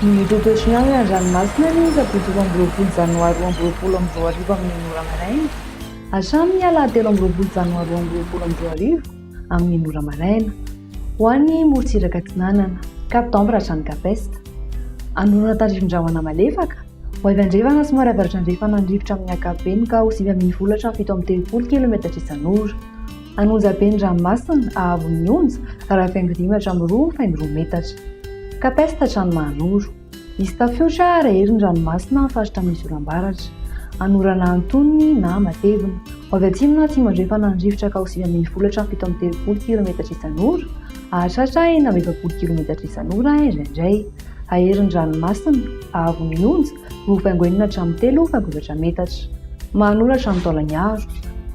Ny toetoetry ny andro any an-dranomasina ny sabotsy 22 janoary 2022 amin'ny ora maraina hatramin'ny alahady 23 janoary 2022 amin'ny ora maraina. Ho an'ny morontsiraka atsinanana, Cap d'Ambre hatrany Cap Est. Anorana tandrifin-drahona malefaka, ho avy andrefana somary avaratra andrefana ny rivotra amin'ny ankapobeny ka ho 19 hatramin'ny 37 kilometatra isan'ora. An'onjabe ny ranomasina, haavon'ny onja, 1,5 hatramin'ny 2,2 metatra. Cap Est hatrany Mahanoro. Hisy tafiotra ary hahery ny ranomasina amin'ny faritra misy oram-baratra. Hanorana antonony na matevina. Ho avy atsimo na atsimo andrefana ny rivotra ka ho 19 hatramin'ny 37 kilometatra isan'ora, hahatratra 46 kilometatra isan'ora indraindray. Hahery ny ranomasina, haavon'ny onja, 2,6 hatramin'ny 3,4 metatra. Mahanoro hatramin'ny Taolagnaro.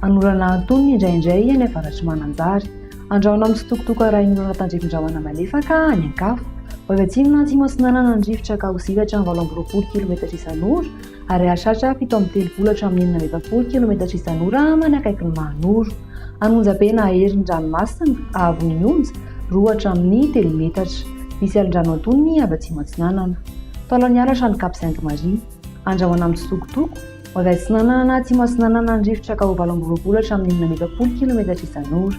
Hanorana antonony indraindray any avaratr'i Mananjary. Andrahona mitsitokotoko arahin'ny orana tandrifin-drahona malefaka any an-kafa. Ho avy atsimo na atsimo atsinanana ny rivotra ka ho 9 hatramin'ny 28 kilometatra isan'ora ary hahatratra 37 hatramin'ny 46 kilometatra isan'ora manakaiky ny Mahanoro. An'onjabe na hahery ny ranomasina, haavon'ny onja, 2 hatramin'ny 3 metatra. Hisy alin-drano antonony avy atsimo atsinanana. Taolagnaro hatrany Cap Sainte Marie. Andrahona mitsitokotoko, ho avy atsinanana na atsimo atsinanana ny rivotra ka ho 28 hatramin'ny 46 kilometatra isan'ora.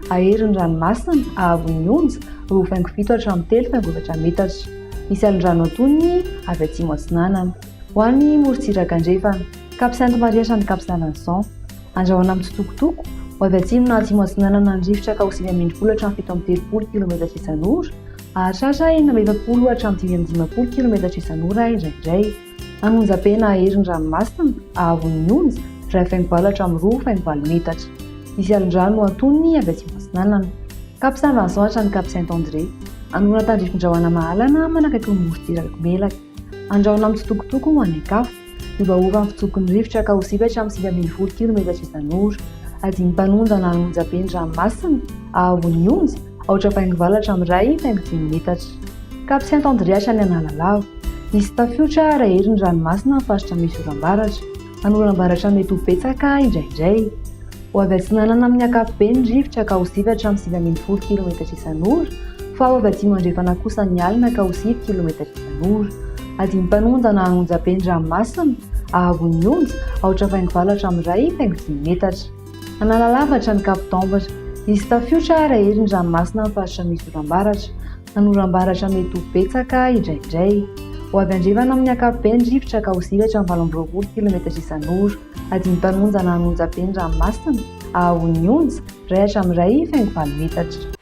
Hahery ny ranomasina, haavon'ny onja, 2,7 hatramin'ny 3,4 metatra. Hisy alin-drano antonony avy atsimo atsinanana. Ho an'ny morontsiraka andrefana, Cap Sainte Marie hatrany Cap Saint Vincent. Andrahona mitsitokotoko, ho avy atsimo na atsimo atsinanana ny rivotra ka ho 19 hatramin'ny 37 kilometatra isan'ora. Hahatratra 46 hatramin'ny 55 kilometatra isan'ora indraindray. An'onjabe na hahery ny ranomasina, haavon'ny onja, 1,8 hatramin'ny 2,8 metatra. Hisy alin-drano antonony avy atsimo atsinanana. Cap Saint Vincent hatrany Cap Saint André. Anorana tandrifin-drahona mahalana manakaiky ny morontsiraka Melaky. Andrahona mitsitokotoko ho any an-kafa. Miovaova ny fitsoky ny rivotra ka ho 9 hatramin'ny 19 kilometatra isan'ora. Adin'ny mpanonja na an'onjabe ny ranomasina, haavon'ny onja, 4,8 hatramin'ny 1,5 metatra. Cap Saint André hatrany Analalava. Hisy tafiotra ary hahery ny ranomasina amin'ny faritra misy oram-baratra. Hanoram-baratra mety ho betsaka indraindray. Ho avy atsinanana amin'ny ankapobeny ny rivotra ka ho 9 hatramin'ny 19 kilometatra isan'ora, fa ho avy atsimo andrefana kosa ny alina ka ho 9 kilometatra isan'ora. Adin'ny mpanonja na an'onjabe ny ranomasina, haavon'ny onja, 4,8 hatramin'ny 1,5 metatra. Analalava hatrany Cap d'Ambre. Hisy tafiotra ary hahery ny ranomasina amin'ny faritra misy oram-baratra. Hanoram-baratra mety ho betsaka indraindray. Ho avy andrefana amin'ny ankapobeny ny rivotra ka ho 9 hatramin'ny 28 kilometatra isan'ora. Adin'ny mpanonja na an'onjabe ny ranomasina, haavon'ny onja, 1 hatramin'ny 1,8 metatra.